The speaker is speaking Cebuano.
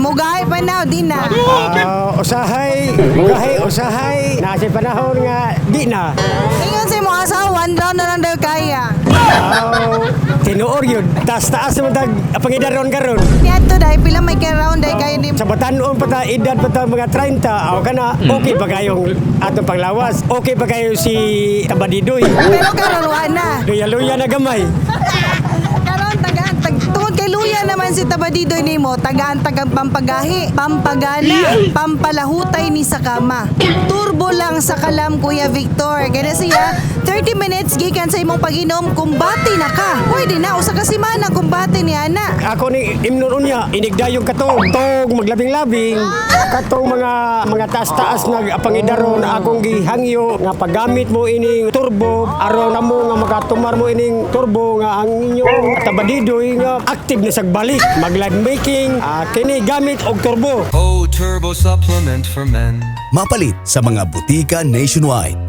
Mugahi pa na, di na? Ah, usahay, mugahi, usahay. Nasa panahon nga, di na. Ingon sa imong asawa, one round na lang daw kaya. Ah, tinuor yun. Taas-taas naman tag pangidaron karon. Niadto dahil pila may ka round dahil kaya ni Sa batanon pa ta, edad pa ta mga 30, aw ka na, okay pa kayong atong panglawas. Okay pa kayo si Tabadidoy. Pero karon wa na. Luya-luya na gamay. Karon tagaan tag tungod kay luya naman si Tabadidoy nimo, tagaan tagang pampagahi, pampagana, pampalahutay ni sa kama. Turbo lang sa kalam, Kuya Victor. Kaya siya 30 minutes gikan sa imong pag-inom, kumbate na ka. Pwede na usa ka semana kumbate ni ana. Ako ni imnon unya, inigdayong katong tog maglabing-labing, katong mga taas-taas na pangidaron akong gihangyo nga paggamit mo ining turbo aron namo nga makatumar mo ining turbo nga ang inyong tabadidoy nga active na sagbalik mag love making, kini gamit og turbo. Oh, Turbo Supplement for Men. Mapalit sa mga butika nationwide.